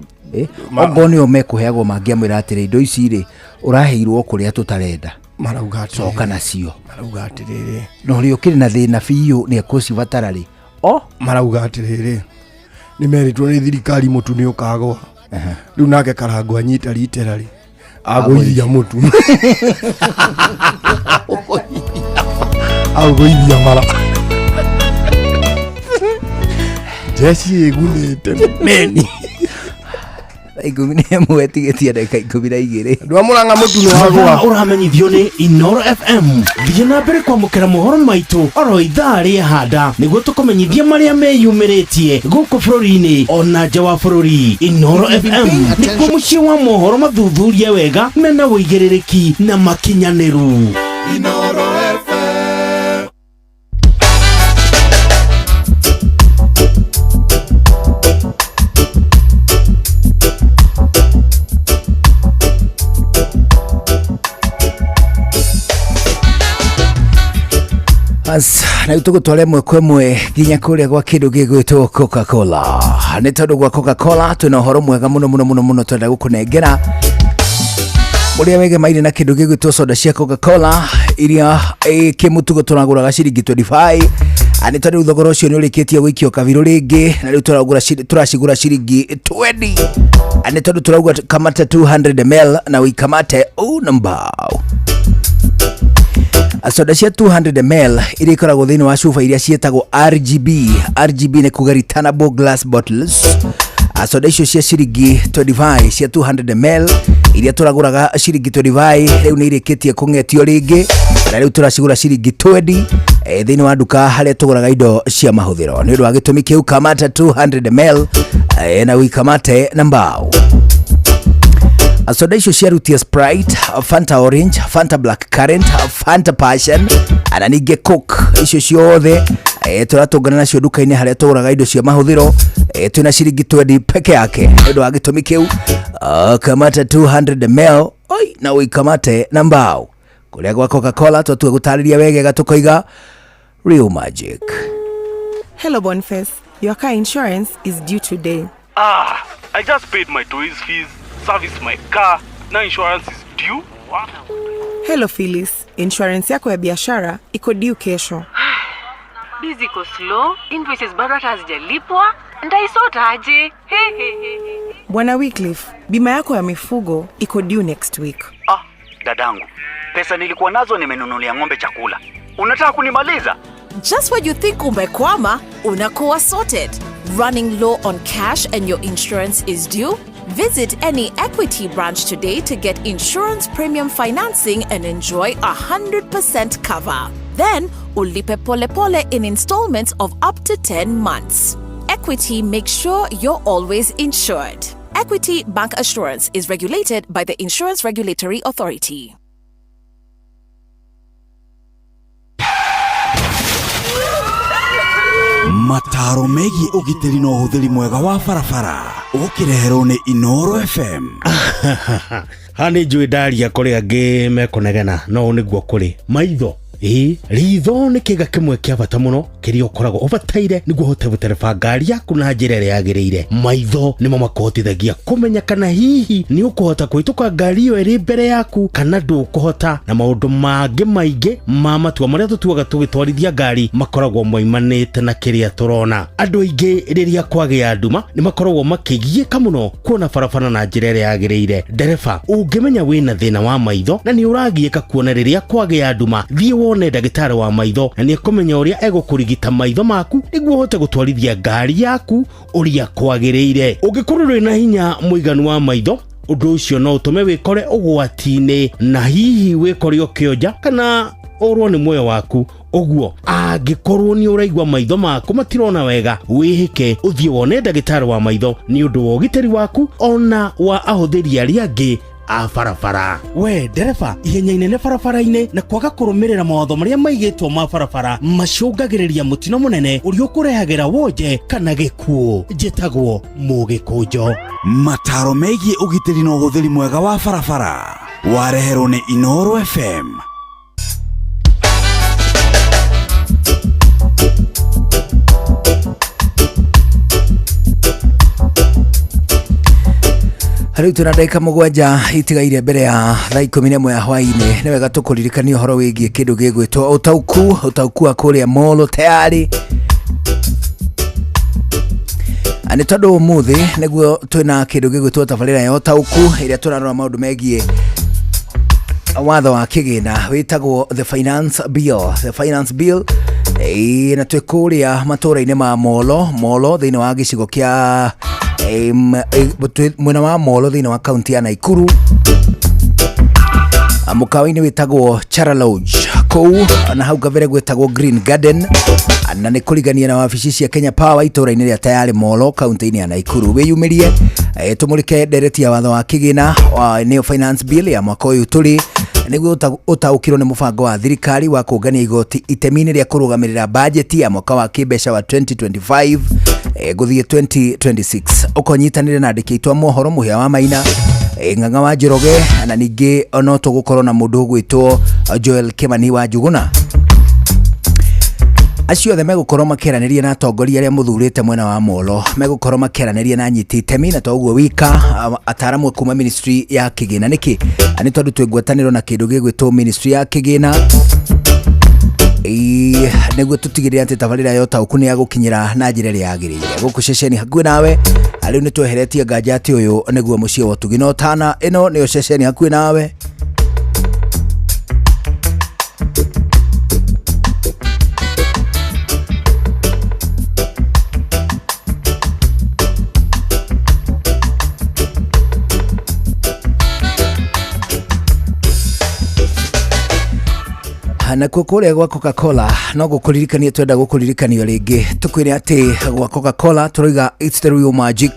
[SPEAKER 9] Ongorwo nĩo mekũheagwo, mangĩamwĩra atĩrĩ, indo ici rĩ, ũraheirwo kũrĩa tũtarenda.
[SPEAKER 10] Marauga atĩrĩrĩ.
[SPEAKER 9] Coka nacio.
[SPEAKER 10] Marauga atĩrĩrĩ.
[SPEAKER 9] Na ũrĩa ũkĩrĩ na thĩna biũ nĩ ekũcibatara rĩ, o
[SPEAKER 10] Marauga atĩrĩrĩ, nĩ merĩtwo nĩ thirikari mũtu nĩ ũkagwa. Rĩu nake Karango anyita ritera rĩ, agũithia mũtu. Agũithia bara. Jeshi ĩgunĩte meni.
[SPEAKER 9] 11 tigĩtie ndagĩka 12.
[SPEAKER 10] Andũ a Mũrang'a mũtu nĩ wagũa.
[SPEAKER 11] Ũramenyithio nĩ Inoro FM. Thiĩ na mbere kwamũkĩra mohoro maitũ oro ithaa rĩa handa nĩguo tũkũmenyithie marĩa meyumĩrĩtie gũkũ bũrũri-inĩ ona nja wa bũrũri. Inoro FM nĩkuo mũciĩ wa mohoro mathuthurie wega mena ũigĩrĩrĩki na makinyanĩru.
[SPEAKER 7] Inoro FM.
[SPEAKER 9] As, na rĩu tũgũtwara ĩmwe kwa ĩmwe nginya kũrĩa gwa kĩndũ gĩgwĩtwo Coca-Cola. Nĩ tondũ gwa Coca-Cola twĩna ũhoro mwega mũno mũno mũno mũno twenda gũkũnengera ũrĩa wegemaire na kĩndũ gĩgwĩtwo soda cia Coca-Cola iria kĩmũtugo tũragũraga ciringi 25. Nĩ tondũ rĩu thogora ũcio nĩ ũrĩkĩtie gũikio kabirũ rĩngĩ na rĩu tũracigũra ciringi 20. Nĩ tondũ tũrauga kamate 200 ml na ũikamate unambao. Soda cia 200 ml iria ikoragwo thĩinĩ wa cuba iria ciĩtagwo RGB. RGB nĩ kuga returnable glass bottles. Soda icio cia ciringi 25 cia 200 ml iria tũragũraga ciringi 25 rĩu nĩ irĩkĩtie kũng'etio rĩngĩ na rĩu tũracigũra ciringi 20 thĩinĩ wa nduka harĩa tũgũraga indo cia mahũthĩro. Nĩ ũndũ wa gĩtũmi kĩu kamata 200 ml na ũikamate na mbao. Soda icio ciarutia Sprite, Fanta Orange, Fanta Black Currant, Fanta Passion na ningĩ Coke. Icio ciothe tũratũngana nacio nduka-inĩ harĩa tũgũraga indo cia mahũthĩro twĩna ciringi 20 peke yake. Nĩ ũndũ wa gĩtũmi kĩu kamata 200 ml oi na ũikamate na mbao. Kũrĩa gwa Coca-Cola twatua gũtarĩria wegega tũkoiga real magic.
[SPEAKER 12] Hello Boniface, your car insurance is due today.
[SPEAKER 13] I just paid my toys fees, service my car, now insurance is due. Wow.
[SPEAKER 12] Hello Phyllis, insurance yako ya biashara iko due kesho.
[SPEAKER 14] Busy iko slow, invoices bado hata hazijalipwa, nitaisota aje?
[SPEAKER 12] Bwana Wycliffe, bima yako ya mifugo iko due next week.
[SPEAKER 15] Dadangu, pesa nilikuwa nazo nimenunulia ng'ombe chakula. Unataka kunimaliza?
[SPEAKER 16] Just when you think umekwama, unakuwa sorted. Running low on cash and your insurance is due? Visit any Equity branch today to get insurance premium financing and enjoy 100% cover. Then, ulipe pole pole in installments of up to 10 months. Equity makes sure you're always insured. Equity Bank Assurance is regulated by the Insurance Regulatory Authority.
[SPEAKER 3] Mataro megiĩ ũgitĩri na ũhũthĩri mwega wa barabara ũkĩreherwo nĩ Inoro FM.
[SPEAKER 11] Haha nĩ njũĩ ndaria kũrĩ angĩ mekũnegena no nĩguo kũrĩ maitho. Ritho nĩ kĩga kĩmwe kĩa bata mũno kĩrĩa ũkoragwo ũbataire nĩguo ũhote gũtereba ngari yaku na njĩra ĩrĩa yagĩrĩire. Maitho nĩmo makũhotithagia kũmenya kana hihi nĩ ũkũhota kũhĩtũka ngari ĩyo ĩrĩ mbere yaku kana ndũkũhota, na maũndũ mangĩ maingĩ ma matua marĩa tũtuaga tũgĩtwarithia ngari makoragwo moimanĩte na kĩrĩa tũrona. Andũ aingĩ rĩrĩa kwagĩa nduma nĩ makoragwo makĩgiĩka mũno kuona barabara na njĩra ĩrĩa yagĩrĩire. Ndereba, ũngĩmenya wĩna thĩna wa maitho na nĩ ũragiĩka kuona rĩrĩa kwagĩa nduma, thiĩ wone ndagĩtarĩ wa maitho na nĩ ekũmenya ũrĩa egũkũrigita maitho maku nĩguo ũhote gũtwarithia ngari yaku ũrĩa kwagĩrĩire. Ũngĩkorwo ndũrĩ na hinya mũiganu wa maitho, ũndũ ũcio no ũtũme wĩkore ũgwati-inĩ na hihi wĩkore ũkĩonja kana ũrwo nĩ muoyo waku. Ũguo angĩkorwo nĩ ũraigua maitho maku matirona wega, wĩhĩke ũthiĩ wone ndagĩtarĩ wa maitho nĩ ũndũ wa ũgitĩri waku ona wa ahũthĩri arĩa angĩ a barabara. We ndereba, ihenya inene barabara-inĩ na kwaga kũrũmĩrĩra mawatho marĩa maigĩtwo ma barabara macũngagĩrĩria mũtino mũnene ũrĩa ũkũrehagĩra wonje kana gĩkuũ. Njĩtagwo Mũgĩkũnjo.
[SPEAKER 3] Mataro megiĩ ũgitĩri na ũhũthĩri mwega wa barabara wareherwo nĩ Inoro FM.
[SPEAKER 9] Rĩu twĩna ndagĩka 7 itigaire mbere ya thaa 11 ya hwaĩ-inĩ. Nĩ wega tũkũririkania ũhoro wĩgiĩ kĩndũ gĩgwĩtwo ũtaũku wa kũrĩa mall tayari. Nĩ tondũ ũmũthĩ nĩguo twĩna kĩndũ gĩgwĩtwo tabarĩra ya ũtaũku ĩrĩa tũrarora maũndũ megiĩ Watho wa kĩgĩna wĩtagwo the finance bill, the finance bill. Na twĩ kũrĩa matũra-inĩ ma Molo, Molo thĩinĩ wa gĩcigo kĩa mwena wa Molo thĩinĩ wa kaunti ya Naikuru, mũkawa-inĩ wĩtagwo Chara Lounge kũu, na hau kabere gwĩtagwo Green Garden, na nĩ kũrigania na wabici cia Kenya Power itũra-inĩ rĩa Tayari Molo kaunti-inĩ ya Naikuru. Wĩyumĩrie, tũmũrĩke ndereti ya watho wa kĩgĩna nĩyo finance bill ya mwaka ũyũ tũrĩ, nĩguo ũtaũkĩrwo nĩ mũbango wa thirikari wa kũngania igoti itemi-inĩ rĩa kũrũgamĩrĩra bajeti ya mwaka wa kĩmbeca wa 2025 gũthiĩ 2026. Ũkonyitanĩre na andĩki aitũ a mohoro Mũhĩa wa Maina, Ng'ang'a wa Njoroge, na ningĩ no tũgũkorwo na mũndũ ũgwĩtwo Joel Kimani wa Njuguna. Acio othe megũkorwo makĩaranĩria na atongoria arĩa mũthurĩte mwena wa Molo, megũkorwo makĩaranĩria na anyiti itemi, na to ũguo wika, ataramu kuma ministry ya kĩgĩna. Nĩkĩ? Nĩ tondũ twĩ ngwatanĩro na kĩndũ gĩgwĩtwo ministry ya kĩgĩna, nĩguo tũtigĩrĩre atĩ tabarĩra ya ũtaũku nĩ yagũkinyĩra na njĩra ĩrĩa yagĩrĩire gũkũ ceceni hakuhĩ nawe. Rĩu nĩ tweheretie nganja atĩ ũyũ nĩguo mũciĩ wa ũtugi na ũtana, ĩno nĩyo ceceni hakuhĩ nawe. Nakuo kũrĩa gwa Coca-Cola no gũkũririkania, twenda gũkũririkania rĩngĩ tũkwĩre atĩ gwa Coca-Cola tũroiga it's the real magic.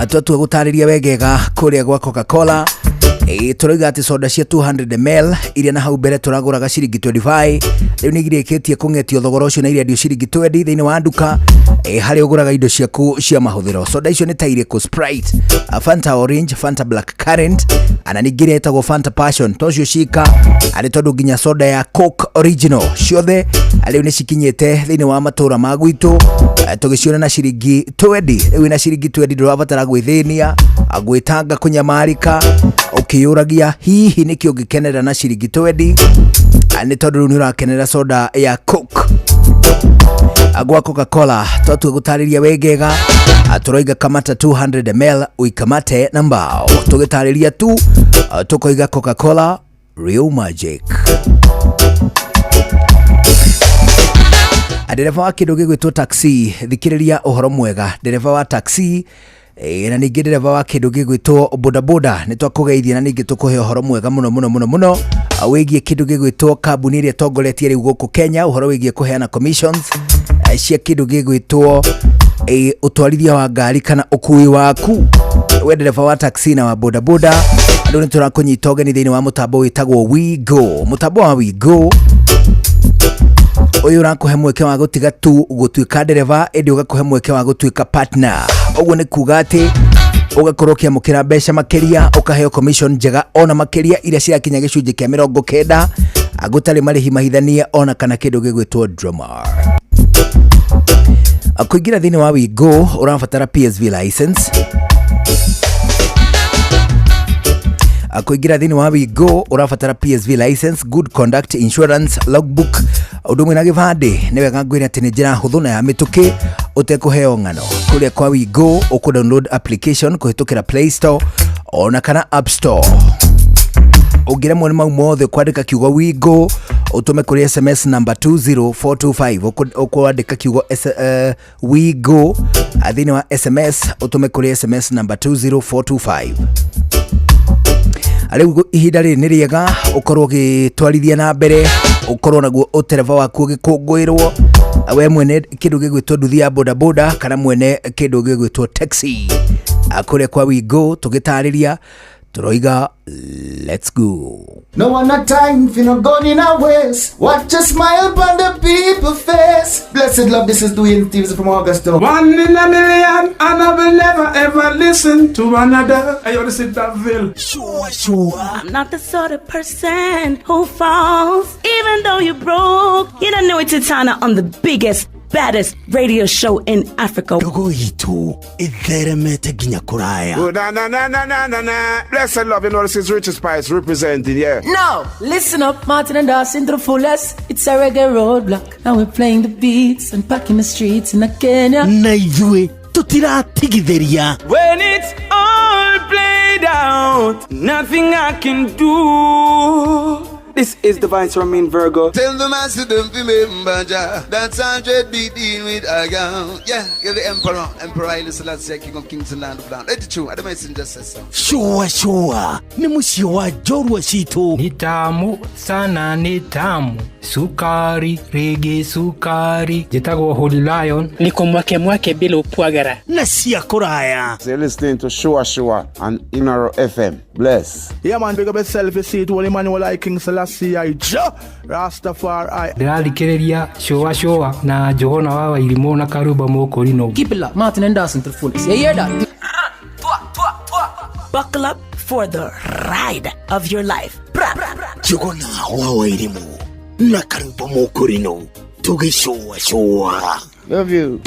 [SPEAKER 9] Twatua gũtarĩria wegega kũrĩa gwa Coca-Cola, tũroiga atĩ soda cia 200 ml iria na hau mbere tũragũraga ciringi 25, rĩu nĩ irĩkĩtie kũng'etio thogora ũcio na irendio ciringi 20 thĩinĩ wa nduka, harĩa ũgũraga indo ciaku cia mahũthĩro. Soda icio nĩ ta irĩkũ? Sprite, Fanta Orange, Fanta Black Currant, ana ningĩ ĩrĩa ĩtagwo Fanta Passion. To cio cika, arĩ tondũ nginya soda ya Coke Original ciothe rĩu nĩ cikinyĩte thĩinĩ wa matũra ma gwitũ, tũgĩciona na ciringi 20. Rĩu ina ciringi 20 ndũrabatara gwĩthĩnia, gwĩtanga, kũnyamarĩka ũkĩyũragia hihi nĩkĩ ũngĩkenera na ciringi 20, nĩ tondũ rĩu nĩ ũrakenera soda ya Coke gwa Coca-Cola. Twatua gũtarĩria wegega, tũroiga kamata 200 ml uikamate na mbao. Tũgĩtarĩria tu, tũkoiga Coca-Cola real magic. Ndereba wa kĩndũ gĩgwĩtwo taxi, thikĩrĩria ũhoro mwega. Ndereba wa taxi, na ningĩ ndereba wa kĩndũ gĩgwĩtwo bodaboda, nĩ twakũgeithia na ningĩ tũkũhe ũhoro mwega mũno mũno mũno mũno wĩgiĩ kĩndũ gĩgwĩtwo kambuni ĩrĩa ĩtongoretie rĩu gũkũ Kenya ũhoro wĩgiĩ kũheana commissions cia kĩndũ gĩgwĩtwo ũtwarithia wa ngari kana ũkui waku. We ndereba wa taxi na wa bodaboda, andũ nĩ tũrakũnyita ũgeni thĩinĩ wa mũtambo wĩtagwo WeGo. Mũtambo wa WeGo ũyũ ũrakũhe mweke wa gũtiga tu gũtuĩka ndereba, ĩndĩ ũgakũhe mweke wa gũtuĩka partner. Ũguo nĩ kuga atĩ ũgakorwo ũkĩamũkĩra mbeca makĩria, ũkaheo commission njega ona makĩria iria cirakinya gĩcunjĩ kĩa 90, gũtarĩ marĩhi mahithanie ona kana kĩndũ gĩgwĩtwo drama. Kũingĩra thĩinĩ wa WeGo ũrabatara PSV license. Kũingĩra thĩinĩ wa WeGo ũrabatara PSV license, good conduct insurance, logbook, ũndũ ũmwe na gĩbandĩ. Nĩ wega ngwĩre atĩ nĩ njĩra hũthũ na ya mĩtũkĩ ũtekũheo ng'ano. Kũrĩa kwa WeGo ũkũ download application kũhĩtũkĩra Play Store ona kana App Store. Ũngĩremwo nĩ mau mothe, kwandĩka kiugo WeGo ũtũme kũrĩ SMS number 20425. Ũkwandĩka kiugo WeGo thĩinĩ wa SMS ũtũme kũrĩ SMS number 20425. Rĩu ihinda rĩrĩ nĩ rĩega ũkorwo ũgĩtwarithia na mbere, ũkorwo naguo ũtereba waku ũgĩkũngũĩrwo, we mwene kĩndũ gĩgwĩtwo nduthi ya bodaboda kana mwene kĩndũ gĩgwĩtwo taxi. Kũrĩa kwa WeGo tũgĩtarĩria tũroiga let's go.
[SPEAKER 7] No one a time for no gun in a waste. Watch a smile upon the people face. Blessed love, this is Dwayne Stevens from Augusta.
[SPEAKER 17] One in a million, and I will never ever listen to another. Hey, yo, this is Daville.
[SPEAKER 5] Sure, sure. I'm not the sort of person who falls, even though you're broke. You don't know it's Titana on the biggest, baddest radio show in Africa.
[SPEAKER 11] Ndogo itu itheremete nginya kuraya.
[SPEAKER 17] Oh, na, na, na, na, na, na, na. Blessed love, you know this is Richard Spice representing, yeah.
[SPEAKER 18] No, listen up, Martin and Dawson to the fullest. It's a reggae roadblock. Now we're playing the beats and packing the streets in Kenya.
[SPEAKER 11] Na ithuĩ tũtiratigithĩria.
[SPEAKER 19] When it's all played
[SPEAKER 17] doubt, nothing I can do. This is the Vice Romain Virgo.
[SPEAKER 7] Tell the master don't remember Jah. That's 100 be dealing with a girl. Yeah, you're the emperor. Emperor Haile Selassie, King of Kings and Land of Land. Let it true. I don't messenger says so.
[SPEAKER 11] Shua shua ni mũciĩ wa njorua citũ.
[SPEAKER 19] Ni tamu sana, ni tamu sukari rege sukari. Njĩtagwo Holy Lion.
[SPEAKER 20] Niko mwake mwake bila upwagara
[SPEAKER 11] na cia kũraya.
[SPEAKER 21] So you're listening to Shua Shua on Inoro FM. Bless.
[SPEAKER 17] Yeah man, big up yourself, you see it, Holy Emmanuel I King Selassie I Jah Rastafari.
[SPEAKER 19] Ndĩrathikĩrĩria Shua Shua na Njũgũna wa Wairimũ na Karumba Mũkũrinũ.
[SPEAKER 18] Keep it locked, Martin and Dawson to the fullest. You hear that?
[SPEAKER 5] Buckle up for the ride of your life.
[SPEAKER 11] Njũgũna wa Wairimũ na Karumba Mũkũrinũ tũgĩcũa cũa.
[SPEAKER 21] Love you.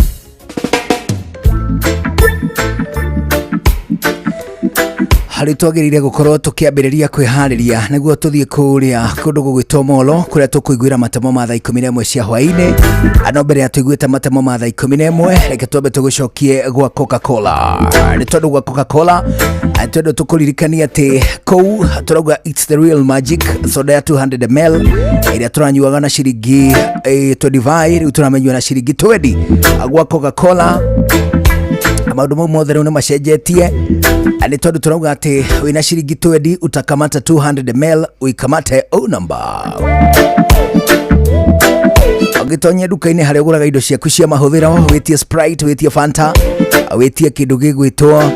[SPEAKER 9] Harĩ twagĩrĩire gũkorwo tũkĩambĩrĩria kwĩharĩria nĩguo tũthiĩ kũrĩa kũndũ gũgwĩtwo Molo kũrĩa tũkũiguĩra matemo ma thaa 11 cia hwaĩ-inĩ. No mbere ya tũiguĩte matemo ma thaa 11, reke twambe tũgũcokie gwa Coca-Cola. Nĩ tondũ gwa Coca-Cola tondũ tũkũririkania atĩ kũu tũrauga it's the real magic, soda ya 200 ml ĩrĩa tũranyuaga na ciringi 25, rĩu tũramĩnyua na ciringi 20 gwa Coca-Cola. Maũndũ mau mothe rĩu nĩ macenjetie nĩ tondũ tũrauga atĩ wĩna ciringi 20 utakamata 200 ml uikamate o number. Ũngĩtonya nduka-inĩ harĩa ũgũraga indo ciaku cia mahũthĩro, wĩtie Sprite, wĩtie Fanta, wĩtie kĩndũ gĩgwĩtwo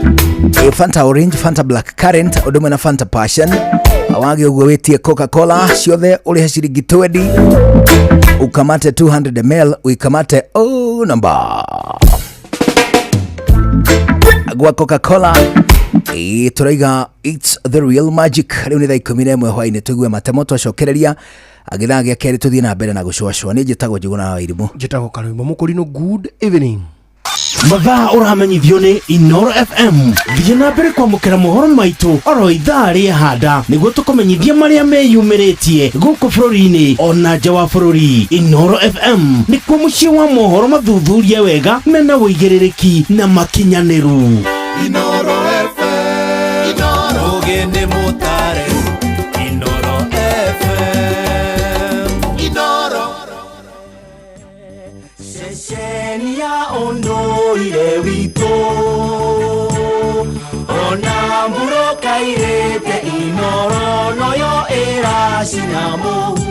[SPEAKER 9] Fanta Orange, Fanta Black Currant, ũndũ ũmwe na Fanta Passion, wage ũguo wĩtie Coca-Cola, ciothe ũrĩhe ciringi 20 ukamate 200 ml uikamate o number. Gwa Coca-Cola tũraiga it's the real magic. Rĩu nĩ thaa 11 hwaĩ-inĩ, tũigue matemo twacokereria gĩthaa gĩa kerĩ tũthiĩ na mbere na gũcũacũa. Niĩ njĩtagwo Njũgũna wa Wairimũ.
[SPEAKER 10] Njĩtagwo Karwĩmbo Mũkũrinũ. Good evening.
[SPEAKER 11] Mathaa ũramenyithio nĩ Inoro FM. Thiĩ na mbere kwamũkĩra mohoro maitũ oro ithaa rĩa handa nĩguo tũkũmenyithia marĩa meyumĩrĩtie gũkũ bũrũri-inĩ ona nja wa bũrũri. Inoro FM nĩkuo mũciĩ wa mohoro mathuthurie wega mena ũigĩrĩrĩki na makinyanĩru.
[SPEAKER 8] Inoro FM, Inoro Ũgĩ nĩ mũtare, Inoro FM, Inoro
[SPEAKER 18] Ceceni ya ũndũire witũ ona mbura kairĩte Inoro noyo ĩracina mũhu.